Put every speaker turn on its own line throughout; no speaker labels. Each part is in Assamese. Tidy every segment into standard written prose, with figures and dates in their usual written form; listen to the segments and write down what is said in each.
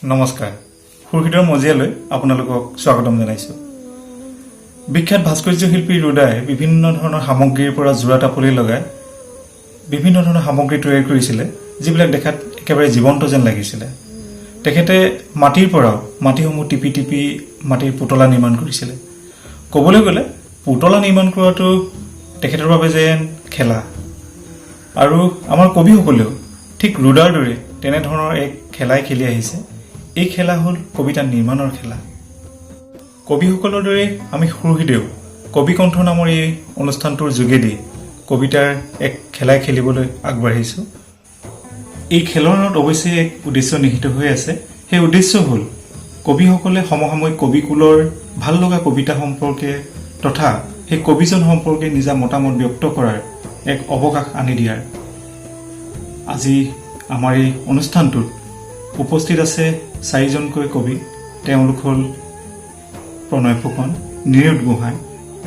নমস্কাৰ, সুহৃদৰ মজিয়ালৈ আপোনালোকক স্বাগতম জনাইছোঁ। বিখ্যাত ভাস্কৰ্য শিল্পী ৰুদাই বিভিন্ন ধৰণৰ সামগ্ৰীৰ পৰা যোৰা টাপলি লগাই বিভিন্ন ধৰণৰ সামগ্ৰী তৈয়াৰ কৰিছিলে, যিবিলাক দেখাত একেবাৰে জীৱন্ত যেন লাগিছিলে। তেখেতে মাটিৰ পৰাও মাটিসমূহ টিপি টিপি মাটিৰ পুতলা নিৰ্মাণ কৰিছিলে। ক'বলৈ গ'লে পুতলা নিৰ্মাণ কৰাটো তেখেতৰ বাবে যেন খেলা। আৰু আমাৰ কবিসকলেও ঠিক ৰুদাৰ দৰে তেনেধৰণৰ এক খেলাই খেলি আহিছে। এই খেলা হ'ল কবিতা নিৰ্মাণৰ খেলা। কবিসকলৰ দৰে আমি সুহৃদেও কবিকণ্ঠ নামৰ এই অনুষ্ঠানটোৰ যোগেদি কবিতাৰ এক খেলাই খেলিবলৈ আগবাঢ়িছোঁ। এই খেলৰ আঁৰত অৱশ্যে এক উদ্দেশ্য নিহিত হৈ আছে। সেই উদ্দেশ্য হ'ল কবিসকলে সমসাময়িক কবিকুলৰ ভাল লগা কবিতা সম্পৰ্কে তথা সেই কবিজন সম্পৰ্কে নিজা মতামত ব্যক্ত কৰাৰ এক অৱকাশ আনি দিয়াৰ। আজি আমাৰ এই অনুষ্ঠানটোত উপস্থিত আছে চাৰিজনকৈ কবি। তেওঁলোক হ'ল প্ৰণয় ফুকন, নিৰোদ গোহাঁই,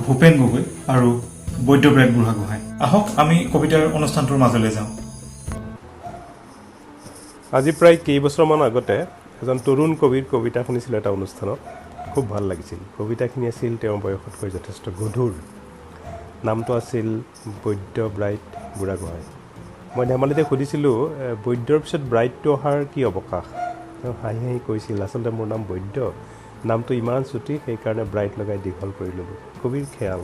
ভূপেন গগৈ আৰু বৈদ্যব্ৰত বুঢ়াগোহাঁই। আহক, আমি কবিতাৰ অনুষ্ঠানটোৰ মাজলৈ যাওঁ।
আজি প্ৰায় কেইবছৰমান আগতে এজন তৰুণ কবিৰ কবিতা শুনিছিলোঁ এটা অনুষ্ঠানত। খুব ভাল লাগিছিল। কবিতাখিনি আছিল তেওঁৰ বয়সতকৈ যথেষ্ট গধুৰ। নামটো আছিল বৈদ্য ব্ৰাইট বুঢ়াগোহাঁই। মই ধেমালিতে সুধিছিলোঁ, বৈদ্যৰ পিছত ব্ৰাইটটো অহাৰ কি অৱকাশ? তেওঁ হাঁহি হাঁহি কৈছিল, আচলতে মোৰ নাম বৈদ্য, নামটো ইমান চুটি, সেইকাৰণে ব্ৰাইট লগাই দীঘল কৰি ল'লোঁ। কবিৰ খেয়াল,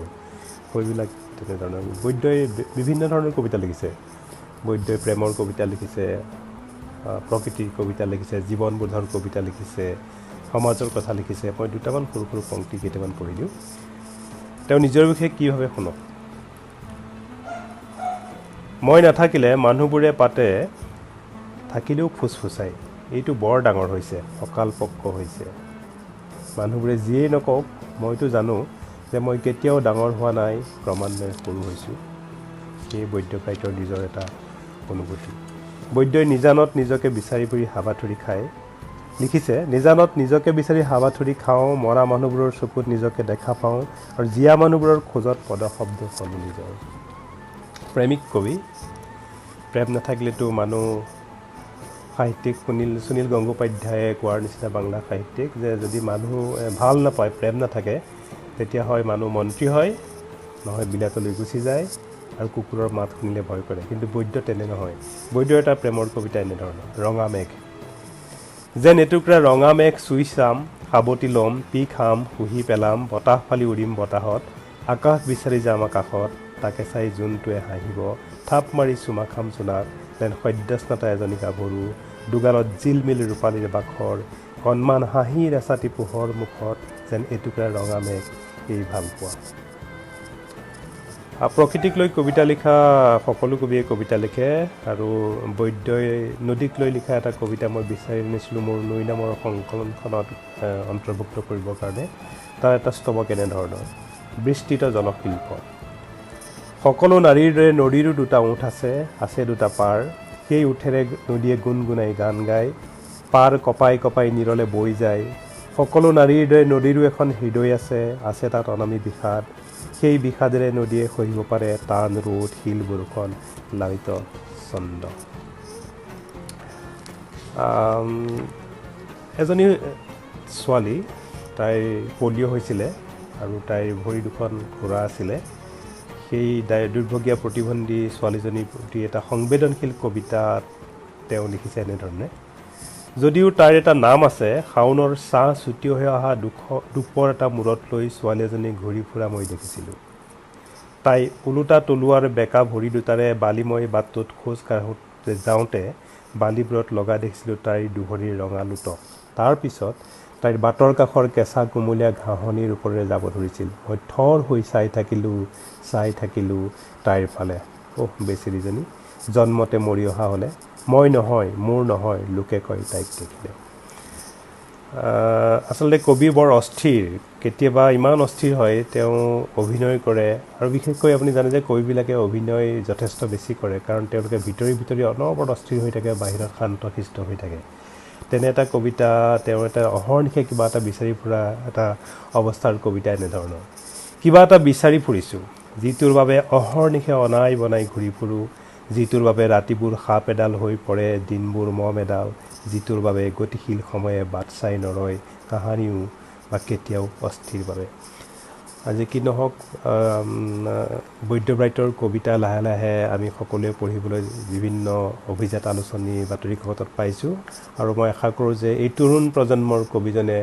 কবিবিলাক তেনেধৰণৰ। বৈদ্যই বিভিন্ন ধৰণৰ কবিতা লিখিছে। বৈদ্যই প্ৰেমৰ কবিতা লিখিছে, প্ৰকৃতিৰ কবিতা লিখিছে, জীৱনবোধৰ কবিতা লিখিছে, সমাজৰ কথা লিখিছে। মই দুটামান সৰু সৰু পংক্তি কেইটামান পঢ়ি দিওঁ। তেওঁ নিজৰ বিষয়ে কি ভাবে শুনক। মই নাথাকিলে মানুহবোৰে পাতে, থাকিলেও ফুচফুচাই, এইটো বৰ ডাঙৰ হৈছে, অকাল পক্ক হৈছে। মানুহবোৰে যিয়েই নকওক, মইতো জানো যে মই কেতিয়াও ডাঙৰ হোৱা নাই, ক্ৰমান্বয়ে সৰু হৈছোঁ। সেয়ে বৈদ্যব্ৰাইটৰ নিজৰ এটা অনুভূতি। বৈদ্যই নিজানত নিজকে বিচাৰি ফুৰি হাবাথুৰি খায় লিখিছে, নিজানত নিজকে বিচাৰি হাবাথুৰি খাওঁ, মৰা মানুহবোৰৰ চকুত নিজকে দেখা পাওঁ আৰু জীয়া মানুহবোৰৰ খোজত পদশব্দ শুনো নিজৰ। প্ৰেমিক কবি। প্ৰেম নাথাকিলেতো মানুহ, সাহিত্যিক সুনীল সুনীল গংগোপাধ্যায়ে কোৱাৰ নিচিনা, বাংলা সাহিত্যিক, যে যদি মানুহ ভাল নাপায়, প্ৰেম নাথাকে, তেতিয়া হয় মানুহ মন্ত্ৰী হয়, নহয় বিলাতলৈ গুচি যায় আৰু কুকুৰৰ মাত শুনিলে ভয় কৰে। কিন্তু বৈদ্য তেনে নহয়। বৈদ্যৰ এটা প্ৰেমৰ কবিতা এনেধৰণৰ, ৰঙা মেঘ। যেন এটুকুৰা ৰঙা মেঘ চুই চাম, সাৱটি ল'ম, পি খাম, শুহি পেলাম, বতাহ ফালি উৰিম বতাহত, আকাশ বিচাৰি যাম আকাশত, তাকে চাই জোনটোৱে হাঁহিব, থাপ মাৰি চুমা খাম জোনাক, যেন সদ্যস্নাতা এজনী গাভৰু, দুগালত জিলমিল ৰূপালীৰ বাখৰ, কণমান হাঁহিৰ এচাটি পোহৰ মুখত, যেন এটুকুৰা ৰঙা মেঘ, এই ভালপোৱা। প্ৰকৃতিক লৈ কবিতা লিখা সকলো কবিয়ে কবিতা লিখে আৰু বৈদ্যই নদীক লৈ লিখা এটা কবিতা মই বিচাৰি আনিছিলোঁ মোৰ নৈ নামৰ সংকলনখনত অন্তৰ্ভুক্ত কৰিবৰ কাৰণে। তাৰ এটা স্তৱক এনেধৰণৰ, বিস্তৃত জলশিল্প। সকলো নাৰীৰ দৰে নদীৰো দুটা ওঁঠ আছে, আছে দুটা পাৰ। সেই ওঁঠেৰে নদীয়ে গুণগুণাই গান গায়, পাৰ কঁপাই কঁপাই নিৰলে বৈ যায়। সকলো নাৰীৰ দৰে নদীৰো এখন হৃদয় আছে, আছে তাত অনামী বিষাদ। সেই বিষাদেৰে নদীয়ে সহিব পাৰে টান ৰ'দ, শিল বৰষুণ, লালিত ছন্দ। এজনী ছোৱালী, তাইৰ পলিঅ' হৈছিলে আৰু তাইৰ ভৰি দুখন খোৰা আছিলে। সেই দুৰ্ভগীয়া প্ৰতিবন্ধী ছোৱালীজনীৰ প্ৰতি এটা সংবেদনশীল কবিতা তেওঁ লিখিছে এনেধৰণে। যদিও তাইৰ এটা নাম আছে, শাওনৰ ছাঁ ছুটি হৈ অহা দুপৰ এটা মূৰত লৈ ছোৱালী এজনী ঘূৰি ফুৰা মই দেখিছিলোঁ। তাই ওলোটা তলুৱাৰ বেকা ভৰি দুটাৰে বালিময় বাটটোত খোজ কাঢ়োঁতে যাওঁতে বালিবোৰত লগা দেখিছিলোঁ তাইৰ দুভৰিৰ ৰঙা লোটক। তাৰপিছত তাইৰ বাটৰ কাষৰ কেঁচা কুমলীয়া ঘাঁহনিৰ ওপৰেৰে যাব ধৰিছিল। মই থৰ হৈ চাই থাকিলোঁ, চাই থাকিলোঁ তাইৰ ফালে। অহ, বেচেৰীজনী, জন্মতে মৰি অহা হ'লে! মই নহয়, মোৰ নহয়, লোকে কয় তাইক দেখিলে। আচলতে কবি বৰ অস্থিৰ। কেতিয়াবা ইমান অস্থিৰ হয়, তেওঁ অভিনয় কৰে। আৰু বিশেষকৈ আপুনি জানে যে কবিবিলাকে অভিনয় যথেষ্ট বেছি কৰে, কাৰণ তেওঁলোকে ভিতৰি ভিতৰি অনবৰত অস্থিৰ হৈ থাকে, বাহিৰত শান্ত শিষ্ট হৈ থাকে। তেনে এটা কবিতা, তেওঁ এটা অহৰ্নিশে কিবা এটা বিচাৰি ফুৰা এটা অৱস্থাৰ কবিতা এনেধৰণৰ। কিবা এটা বিচাৰি ফুৰিছোঁ, যিটোৰ বাবে অহৰ্নিশে অনাই বনাই ঘূৰি ফুৰোঁ, যিটোৰ বাবে ৰাতিবোৰ সাপ এডাল হৈ পৰে, দিনবোৰ মম এডাল, যিটোৰ বাবে গতিশীল সময়ে বাট চাই নৰয় কাহানিও বা কেতিয়াও অস্থিৰ বাবে। আজি কি নহওক, বৈদ্যব্ৰাইটৰ কবিতা লাহে লাহে আমি সকলোৱে পঢ়িবলৈ বিভিন্ন অভিজাত আলোচনী, বাতৰি কাকতত পাইছোঁ আৰু মই আশা কৰোঁ যে এই তৰুণ প্ৰজন্মৰ কবিজনে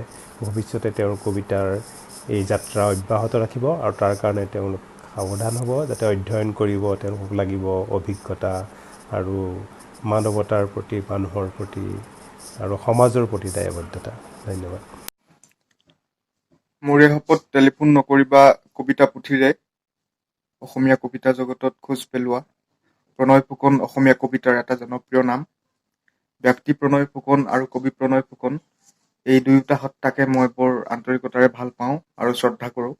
ভৱিষ্যতে তেওঁৰ কবিতাৰ এই যাত্ৰা অব্যাহত ৰাখিব আৰু তাৰ কাৰণে তেওঁলোক সাৱধান হ'ব, যাতে অধ্যয়ন কৰিব তেওঁলোকক লাগিব অভিজ্ঞতা আৰু মানৱতাৰ প্ৰতি, মানুহৰ প্ৰতি আৰু সমাজৰ প্ৰতি দায়বদ্ধতা। ধন্যবাদ।
মোৰে শপত টেলিফোন নকৰিবা কবিতা পুথিৰে অসমীয়া কবিতা জগতত খোজ পেলোৱা প্ৰণয় ফুকন অসমীয়া কবিতাৰ এটা জনপ্ৰিয় নাম। ব্যক্তি প্ৰণয় ফুকন আৰু কবি প্ৰণয় ফুকন, এই দুয়োটা সত্তাকে মই বৰ আন্তৰিকতাৰে ভাল পাওঁ আৰু শ্ৰদ্ধা কৰোঁ।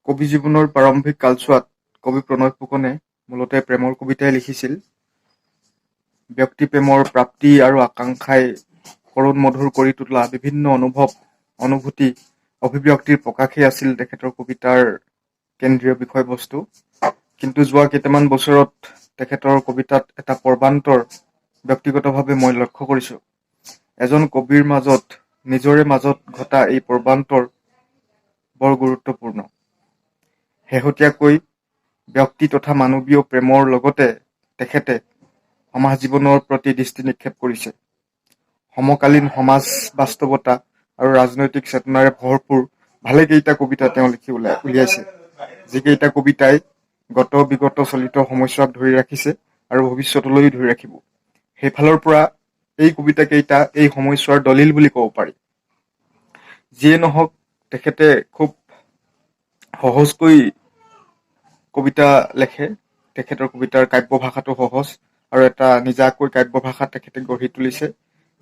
কবি জীৱনৰ প্ৰাৰম্ভিক কালছোৱাত কবি প্ৰণয় ফুকনে মূলতে প্ৰেমৰ কবিতাই লিখিছিল। ব্যক্তি প্ৰেমৰ প্ৰাপ্তি আৰু আকাংক্ষাই কৰুণ মধুৰ কৰি তোলা বিভিন্ন অনুভৱ, অনুভূতি, অভিব্যক্তিৰ প্ৰকাশেই আছিল তেখেতৰ কবিতাৰ কেন্দ্ৰীয় বিষয়বস্তু। কিন্তু যোৱা কেইটামান বছৰত তেখেতৰ কবিতাত এটা পৰ্বান্তৰ ব্যক্তিগতভাৱে মই লক্ষ্য কৰিছোঁ। এজন কবিৰ মাজত নিজৰে মাজত ঘটা এই পৰ্বান্তৰ বৰ গুৰুত্বপূৰ্ণ। শেহতীয়াকৈ ব্যক্তি তথা মানৱীয় প্ৰেমৰ লগতে তেখেতে সমাজ জীৱনৰ প্ৰতি দৃষ্টি নিক্ষেপ কৰিছে। সমকালীন সমাজ বাস্তৱতা আৰু ৰাজনৈতিক চেতনাৰে ভৰপূৰ ভালেকেইটা কবিতা তেওঁ লিখি উলিয়াইছে, যিকেইটা কবিতাই গত বিগত চলিত সময়ছোৱাক ধৰি ৰাখিছে আৰু ভৱিষ্যতলৈও ধৰি ৰাখিব। সেইফালৰ পৰা এই কবিতাকেইটা এই সময়ছোৱাৰ দলিল বুলি ক'ব পাৰি। যিয়ে নহওক, তেখেতে খুব সহজকৈ কবিতা লেখে। তেখেতৰ কবিতাৰ কাব্য ভাষাটো সহজ আৰু এটা নিজাকৈ কাব্য ভাষা তেখেতে গঢ়ি তুলিছে,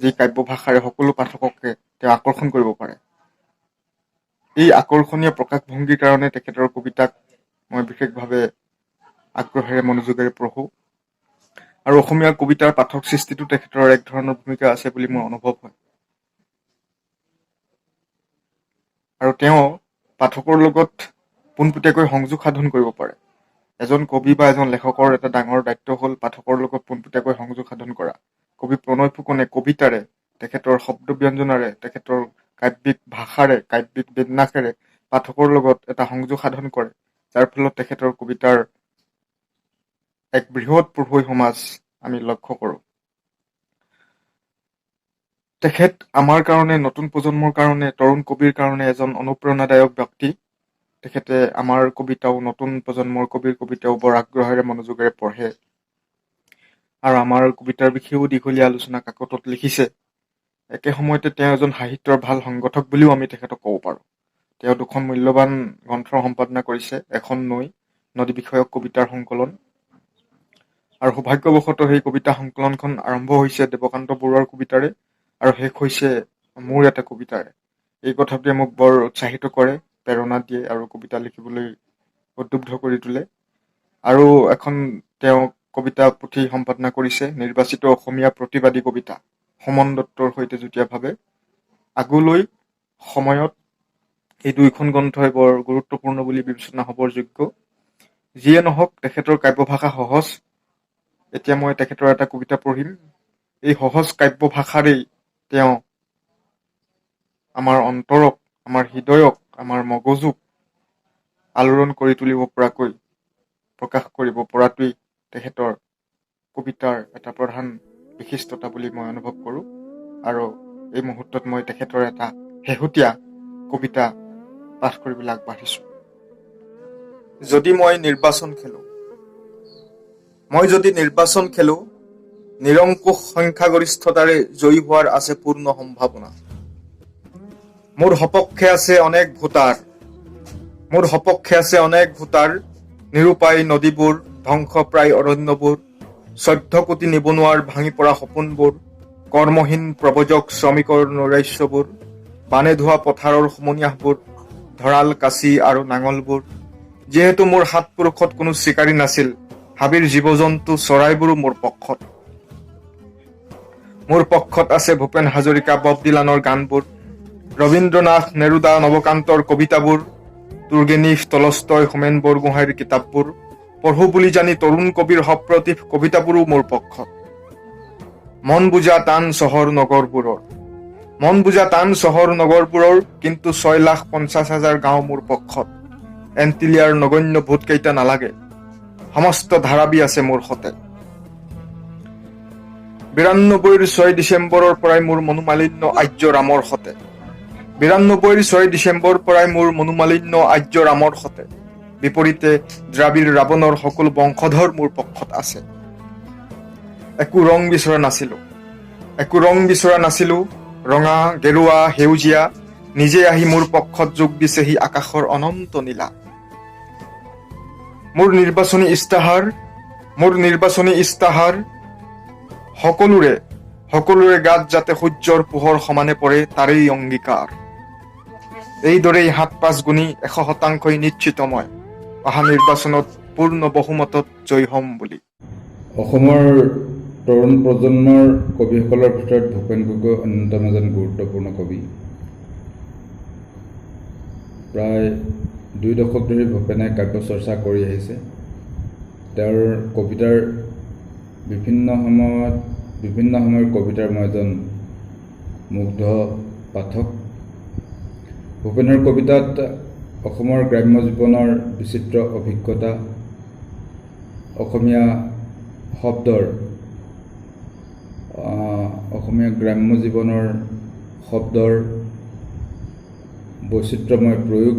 যি কাব্য ভাষাৰে সকলো পাঠককে তেওঁ আকৰ্ষণ কৰিব পাৰে। এই আকৰ্ষণীয় প্ৰকাশভংগীৰ কাৰণে তেখেতৰ কবিতাক মই বিশেষভাৱে আগ্ৰহেৰে, মনোযোগেৰে পঢ়োঁ আৰু অসমীয়া কবিতাৰ পাঠক সৃষ্টিতো তেখেতৰ এক ধৰণৰ ভূমিকা আছে বুলি মোৰ অনুভৱ হয়। আৰু তেওঁ পাঠকৰ লগত পোনপটীয়াকৈ সংযোগ সাধন কৰিব পাৰে। এজন কবি বা এজন লেখকৰ এটা ডাঙৰ দায়িত্ব হ'ল পাঠকৰ লগত পোনপটীয়াকৈ সংযোগ সাধন কৰা। কবি প্ৰণয় ফুকনে কবিতাৰে, তেখেতৰ শব্দ ব্যঞ্জনাৰে, তেখেতৰ কাব্যিক ভাষাৰে, কাব্যিক বিন্যাসেৰে পাঠকৰ লগত এটা সংযোগ সাধন কৰে, যাৰ ফলত তেখেতৰ কবিতাৰ এক বৃহৎ পঢ়ুৱৈ সমাজ আমি লক্ষ্য কৰোঁ। তেখেত আমাৰ কাৰণে, নতুন প্ৰজন্মৰ কাৰণে, তৰুণ কবিৰ কাৰণে এজন অনুপ্ৰেৰণাদায়ক ব্যক্তি। তেখেতে আমাৰ কবিতাও, নতুন প্ৰজন্মৰ কবিৰ কবিতাও বৰ আগ্ৰহেৰে, মনোযোগেৰে পঢ়ে আৰু আমাৰ কবিতাৰ বিষয়েও দীঘলীয়া আলোচনা কাকতত লিখিছে। একে সময়তে তেওঁ এজন সাহিত্যৰ ভাল সংগঠক বুলিও আমি তেখেতক ক'ব পাৰোঁ। তেওঁ দুখন মূল্যৱান গ্ৰন্থৰ সম্পাদনা কৰিছে, এখন নৈ, নদী বিষয়ক কবিতাৰ সংকলন, আৰু সৌভাগ্যবশতঃ সেই কবিতা সংকলনখন আৰম্ভ হৈছে দেৱকান্ত বৰুৱাৰ কবিতাৰে আৰু শেষ হৈছে মোৰ এটা কবিতাৰে। এই কথাটোৱে মোক বৰ উৎসাহিত কৰে, প্ৰেৰণা দিয়ে আৰু কবিতা লিখিবলৈ উদ্বুদ্ধ কৰি তোলে। আৰু এখন তেওঁ কবিতা পুথি সম্পাদনা কৰিছে, নিৰ্বাচিত অসমীয়া প্ৰতিবাদী কবিতা, সুমন দত্তৰ সৈতে যুটীয়াভাৱে। আগলৈ সময়ত এই দুয়োখন গ্ৰন্থই বৰ গুৰুত্বপূৰ্ণ বুলি বিবেচনা হ'বৰ যোগ্য। যিয়ে নহওক, তেখেতৰ কাব্যভাষা সহজ। এতিয়া মই তেখেতৰ এটা কবিতা পঢ়িম। এই সহজ কাব্য ভাষাৰেই তেওঁ আমাৰ অন্তৰক, আমাৰ হৃদয়ক, আমাৰ মগজুক আলোড়ন কৰি তুলিব পৰাকৈ প্ৰকাশ কৰিব পৰাটোৱেই তেখেতৰ কবিতাৰ এটা প্ৰধান বিশিষ্টতা বুলি মই অনুভৱ কৰোঁ। আৰু এই মুহূৰ্তত মই তেখেতৰ এটা শেহতীয়া কবিতা পাঠ কৰিবলৈ আগবাঢ়িছোঁ। যদি মই নিৰ্বাচন খেলো, মই যদি নিৰ্বাচন খেলো, নিৰংকুশ সংখ্যাগৰিষ্ঠতাৰে জয়ী হোৱাৰ আছে পূৰ্ণ সম্ভাৱনা। মোৰ সপক্ষে আছে অনেক ভোটাৰ, মোৰ সপক্ষে আছে অনেক ভোটাৰ। নিৰূপায় নদীবোৰ, ধ্বংসপ্ৰায় অৰণ্যবোৰ, 14 কোটি নিবনুৱাৰ ভাঙি পৰা সপোনবোৰ, কৰ্মহীন প্ৰব্ৰজক শ্ৰমিকৰ নৈৰাশ্যবোৰ, বানে ধোৱা পথাৰৰ হুমুনিয়াহবোৰ, ধৰাল কাঁচি আৰু নাঙলবোৰ। যিহেতু মোৰ সাত পুৰুষত কোনো চিকাৰী নাছিল, হাবিৰ জীৱ জন্তু চৰাইবোৰো মোৰ পক্ষত। মোৰ পক্ষত আছে ভূপেন হাজৰিকা, বব ডিলানৰ গানবোৰ, ৰবীন্দ্ৰনাথ, নেৰুদা, নৱকান্তৰ কবিতাবোৰ, তুৰ্গেনিভ, টলষ্টয়, হোমেন বৰগোহাঁইৰ কিতাপবোৰ, পঢ়ো বুলি জানি তৰুণ কবিৰ সপ্ৰতিভ কবিতাবোৰো মোৰ পক্ষত। মন বুজা টান চহৰ নগৰবোৰৰ, মন বুজা টান চহৰ নগৰবোৰৰ, কিন্তু 6,50,000 গাঁও মোৰ পক্ষত। এণ্টিলিয়াৰ নগণ্য ভোটকেইটা নালাগে, সমস্ত ধাৰাবি আছে মোৰ সতে। 92ৰ 6 ডিচেম্বৰৰ পৰাই মোৰ মনোমালিন্য আৰ্য ৰামৰ সতে। 92ৰ 6 ডিচেম্বৰৰ পৰাই মোৰ মনোমালিন্য আৰ্য ৰামৰ সতে। বিপৰীতে দ্ৰাবিড় ৰাৱণৰ সকলো বংশধৰ মোৰ পক্ষত আছে। একো ৰং বিচৰা নাছিলো, একো ৰং বিচৰা নাছিলো, ৰঙা, গেৰুৱা, সেউজীয়া, নিজে আহি মোৰ পক্ষত যোগ দিছেহি আকাশৰ অনন্ত নীলা। মোৰ নিৰ্বাচনী ইস্তাহাৰ, মোৰ নিৰ্বাচনী ইস্তাহাৰ, সকলোৰে সকলোৰে গাত যাতে সূৰ্যৰ পোহৰ সমানে পৰে তাৰেই অংগীকাৰ। এইদৰেই হাত পাঁচ গুণি 100%ই নিশ্চিত মই অহা নিৰ্বাচনত পূৰ্ণ বহুমতত জয়ী হ'ম বুলি।
অসমৰ তৰুণ প্ৰজন্মৰ কবিসকলৰ ভিতৰত ভূপেন গগৈ অন্যতম এজন গুৰুত্বপূৰ্ণ কবি। প্ৰায় 2 দশক ধৰি ভূপেনে কাব্য চৰ্চা কৰি আহিছে। তেওঁৰ কবিতাৰ বিভিন্ন সময়ত বিভিন্ন সময়ৰ কবিতাৰ মই এজন মুগ্ধ পাঠক। ভূপেনৰ কবিতাত অসমৰ গ্ৰাম্য জীৱনৰ বিচিত্ৰ অভিজ্ঞতা, অসমীয়া শব্দৰ, অসমীয়া গ্ৰাম্য জীৱনৰ শব্দৰ বৈচিত্ৰ্যময় প্ৰয়োগ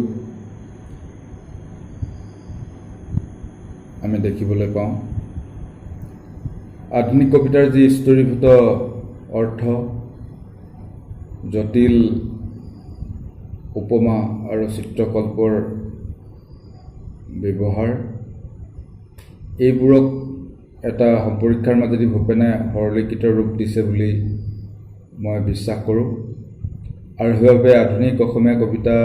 আমি দেখিবলৈ পাওঁ। আধুনিক কবিতাৰ যি স্তৰীভূত অৰ্থ, জটিল উপমা আৰু চিত্ৰকল্পৰ ব্যৱহাৰ, এইবোৰক এটা সম্পৰীক্ষাৰ মাজেদি ভূপেনে সৰলীকৃত ৰূপ দিছে বুলি মই বিশ্বাস কৰোঁ। আৰু সেইবাবে আধুনিক অসমীয়া কবিতা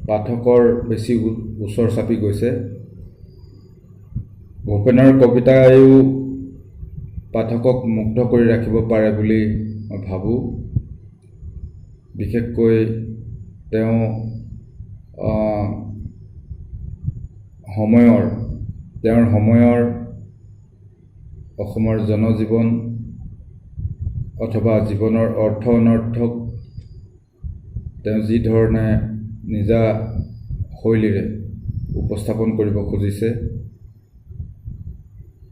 পাঠকৰ বেছি ওচৰ চাপি গৈছে। ভূপেনৰ কবিতায়ো পাঠকক মুগ্ধ কৰি ৰাখিব পাৰে বুলি মই ভাবোঁ। বিশেষকৈ তেওঁ সময়ৰ, তেওঁৰ সময়ৰ অসমৰ জনজীৱন অথবা জীৱনৰ অৰ্থ অনৰ্থক তেওঁ যি ধৰণে নিজা শৈলীৰে উপস্থাপন কৰিব খুজিছে,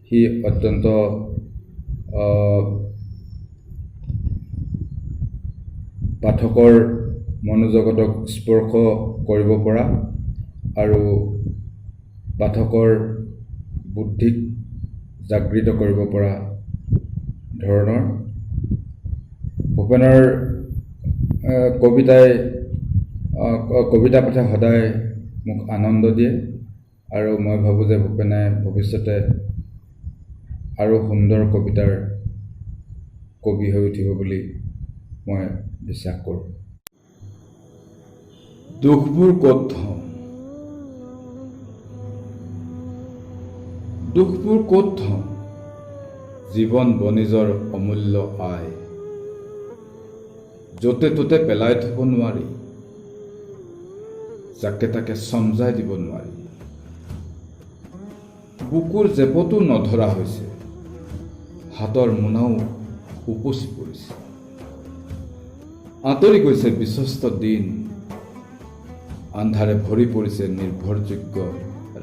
সি অত্যন্ত পাঠকৰ মনোজগতক স্পৰ্শ কৰিব পৰা আৰু পাঠকৰ বুদ্ধিক জাগৃত কৰিব পৰা ধৰণৰ। ভূপেনৰ কবিতাই, কবিতা পাঠে সদায় মোক আনন্দ দিয়ে আৰু মই ভাবোঁ যে ভূপেনে ভৱিষ্যতে আৰু সুন্দৰ কবিতাৰ কবি হৈ উঠিব বুলি মই বিশ্বাস কৰোঁ। দুখবোৰ ক'ত থওঁ, দুখবোৰ ক'ত থওঁ, জীৱন বনিজৰ অমূল্য আই, য'তে ত'তে পেলাই থ'ব নোৱাৰি, যাকে তাকে চমজাই দিব নোৱাৰি, বুকুৰ জেপতো নধৰা হৈছে, হাতৰ মোনাও উপচি পৰিছে, আঁতৰি গৈছে বিশ্বস্ত দিন, আন্ধাৰে ভৰি পৰিছে নিৰ্ভৰযোগ্য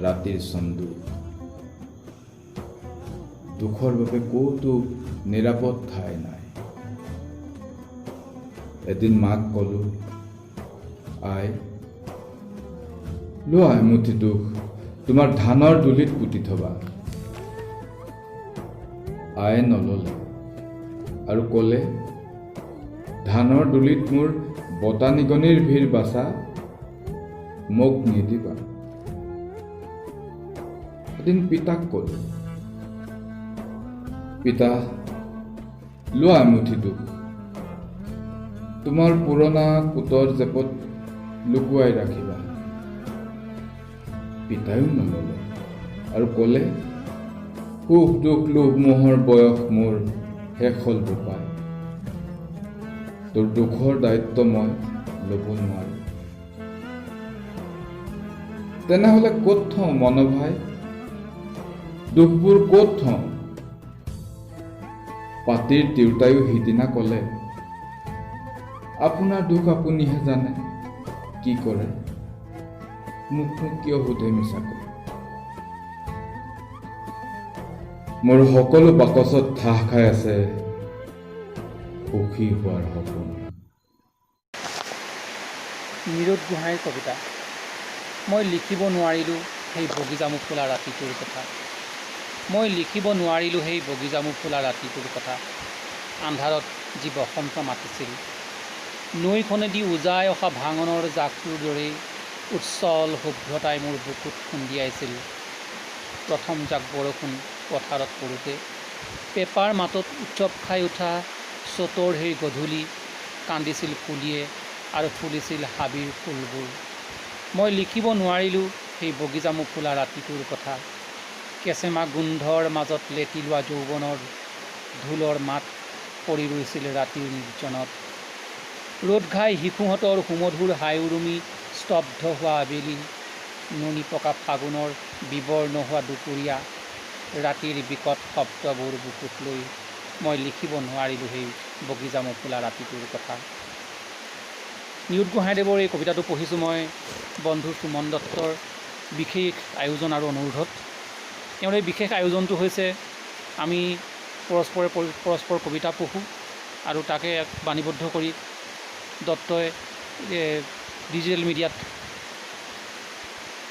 ৰাতিৰ চন্দু। দুখৰ বাবে ক'তো নিৰাপদ ঠাই নাই। এদিন মাক ক'লো, আই লোৱা এমুঠি দুখ, তোমাৰ ধানৰ ডুলিত পুতি থবা। আয়ে নল'লে আৰু ক'লে, ধানৰ ডুলিত মোৰ বতা নিগনিৰ ভিৰ বাচা, মোক নিদিবা। এদিন পিতাক ক'লো, পিতা লোৱা এমুঠি দুখ, তোমাৰ পুৰণা কোটৰ জেপত লুকুৱাই ৰাখিবা। পিতায়ো নল'লে আৰু ক'লে, সুখ দুখ লোভ মোহৰ বয়স মোৰ শেষ হ'ল বোপাই, তোৰ দুখৰ দায়িত্ব মই ল'ব নোৱাৰোঁ। তেনেহ'লে ক'ত থওঁ মন ভাই, দুখবোৰ ক'ত থওঁ? পাতিৰ তিৰোতায়ো সিদিনা ক'লে, আপোনাৰ দুখ আপুনিহে জানে কি কৰে, মোকনো কিয় সোধে মিছাকৈ? মোৰ সকলো বাকচত ঠাহ খাই আছে সুখী হোৱাৰ সপোন।
নিৰোদ গোহাঁইৰ কবিতা। মই লিখিব নোৱাৰিলোঁ সেই বগীজামু ফুলা ৰাতিটোৰ কথা। মই লিখিব নোৱাৰিলোঁ সেই বগীজামু ফুলা ৰাতিটোৰ কথা। আন্ধাৰত যি বসন্ত মাতিছিল, নৈখনেদি উজাই অহা ভাঙনৰ জাকটোৰ দৰেই উচ্ছল শুভ্ৰতাই মোৰ বুকুত খুন্দিয়াইছিল। প্ৰথম জাক বৰষুণ পথাৰত পৰোঁতে পেঁপাৰ মাতত উথপ খাই উঠা চ'তৰ সেই গধূলি কান্দিছিল কুলিয়ে আৰু ফুলিছিল হাবিৰ ফুলবোৰ। মই লিখিব নোৱাৰিলোঁ সেই বগীজামু ফুলা ৰাতিটোৰ কথা। কেঁচেমা গোন্ধৰ মাজত লেটি লোৱা যৌৱনৰ ঢোলৰ মাত পৰি ৰৈছিল ৰাতিৰ নিৰ্জনত। ৰ'দ ঘাই শিশুহঁতৰ সুমধুৰ হাই উৰুমি স্তব্ধ হোৱা আবেলি, নুনি পকা ফাগুনৰ বিবৰ্ণ হোৱা দুপৰীয়া, ৰাতিৰ বিকট শব্দবোৰ বুকুত লৈ মই লিখিব নোৱাৰিলোঁ সেই বগীজামু ফুলা ৰাতিটোৰ কথা। নিৰোদ গোহাঁইদেৱৰ এই কবিতাটো পঢ়িছোঁ মই বন্ধু সুমন দত্তৰ বিশেষ আয়োজন আৰু অনুৰোধত। তেওঁৰ এই বিশেষ আয়োজনটো হৈছে আমি পৰস্পৰে পৰস্পৰ কবিতা পঢ়োঁ আৰু তাকে বাণীবদ্ধ কৰি দত্তই ডিজিটেল মিডিয়াত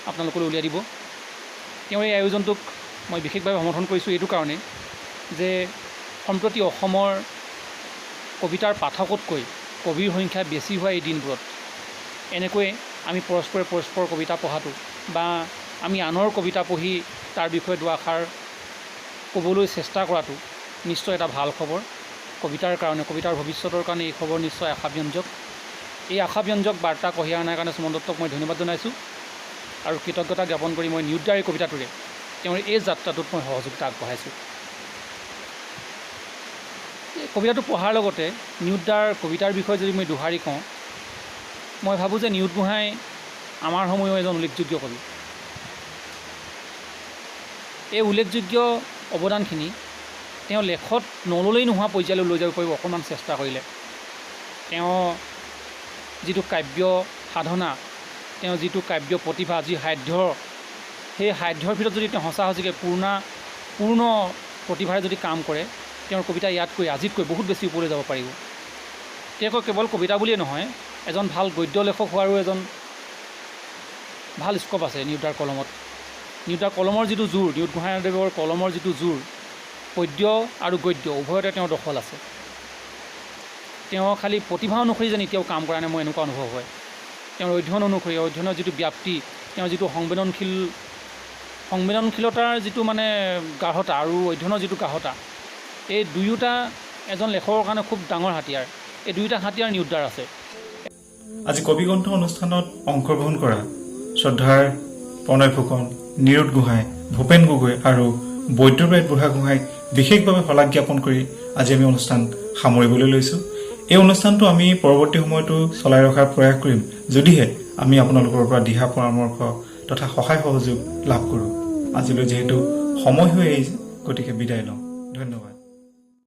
আপোনালোকলৈ উলিয়াই দিব। তেওঁৰ এই আয়োজনটোক মই বিশেষভাৱে সমৰ্থন কৰিছোঁ এইটো কাৰণেই যে সম্প্ৰতি অসমৰ কবিতাৰ পাঠকতকৈ কবিৰ সংখ্যা বেছি হোৱা এই দিনবোৰত এনেকৈ আমি পৰস্পৰে পৰস্পৰ কবিতা পঢ়াটো বা আমি আনৰ কবিতা পঢ়ি তাৰ বিষয়ে দুআষাৰ ক'বলৈ চেষ্টা কৰাটো নিশ্চয় এটা ভাল খবৰ। কবিতাৰ কাৰণে, কবিতাৰ ভৱিষ্যতৰ কাৰণে এই খবৰ নিশ্চয় আশাব্যঞ্জক। এই আশাব্যঞ্জক বাৰ্তা কঢ়িয়াই অনাৰ কাৰণে সুমন দত্তক মই ধন্যবাদ জনাইছোঁ আৰু কৃতজ্ঞতা জ্ঞাপন কৰি মই নিৰোদ দাৰ এই কবিতাটোৰে তেওঁৰ এই যাত্ৰাটোত মই সহযোগিতা আগবঢ়াইছোঁ। এই কবিতাটো পঢ়াৰ লগতে নিৰোদ দাৰ কবিতাৰ বিষয়ে যদি মই দোহাৰি কওঁ, মই ভাবোঁ যে নিৰোদ গোহাঁই আমাৰ সময়ৰ এজন উল্লেখযোগ্য কবি। এই উল্লেখযোগ্য অৱদানখিনি তেওঁ লেখত নল'লেই নোহোৱা পৰ্যায়লৈ লৈ যাব পাৰিব অকণমান চেষ্টা কৰিলে। তেওঁ যিটো কাব্য সাধনা, তেওঁ যিটো কাব্য প্ৰতিভা, যি সাধ্য, সেই সাধ্যৰ ভিতৰত যদি তেওঁ সঁচা সঁচিকৈ পূৰ্ণ প্ৰতিভাৰে যদি কাম কৰে, তেওঁৰ কবিতা ইয়াতকৈ আজিতকৈ বহুত বেছি ওপৰলৈ যাব পাৰিব। তেওঁ কেৱল কবিতা বুলিয়ে নহয়, এজন ভাল গদ্য লেখক হোৱাৰো এজন ভাল স্ক'প আছে নিৰোদ দাৰ কলমত। নিৰোদ দাৰ কলমৰ যিটো জোৰ, নিৰোদ গোহাঁইদেৱৰ কলমৰ যিটো জোৰ, পদ্য আৰু গদ্য উভয়তে তেওঁৰ দখল আছে। তেওঁ খালি প্ৰতিভা অনুসৰি যেন এতিয়াও কাম কৰা নাই, মোৰ এনেকুৱা অনুভৱ হয়। তেওঁৰ অধ্যয়ন অনুসৰি, অধ্যয়নৰ যিটো ব্যাপ্তি, তেওঁৰ যিটো সংবেদনশীলতাৰ যিটো মানে গাঢ়তা আৰু অধ্যয়নৰ যিটো গাঢ়তা, এই দুয়োটা এজন লেখকৰ কাৰণে খুব ডাঙৰ হাতিয়াৰ। এই দুয়োটা হাতিয়াৰ নিৰোদ দাৰ আছে।
আজি কবিকণ্ঠ অনুষ্ঠানত অংশগ্ৰহণ কৰা শ্ৰদ্ধাৰ প্ৰণয় ফুকন, নিৰোদ গোহাঁই, ভূপেন গগৈ আৰু বৈদ্যৰাজ বুঢ়াগোহাঁইক বিশেষভাৱে শলাগ জ্ঞাপন কৰি আজি আমি অনুষ্ঠান সামৰিবলৈ লৈছোঁ। এই অনুষ্ঠানটো আমি পৰৱৰ্তী সময়তো চলাই ৰখাৰ প্ৰয়াস কৰিম, যদিহে আমি আপোনালোকৰ পৰা দিহা পৰামৰ্শ তথা সহায় সহযোগ লাভ কৰোঁ। আজিলৈ যিহেতু সময় হৈ আহিছে, গতিকে বিদায় লওঁ। ধন্যবাদ।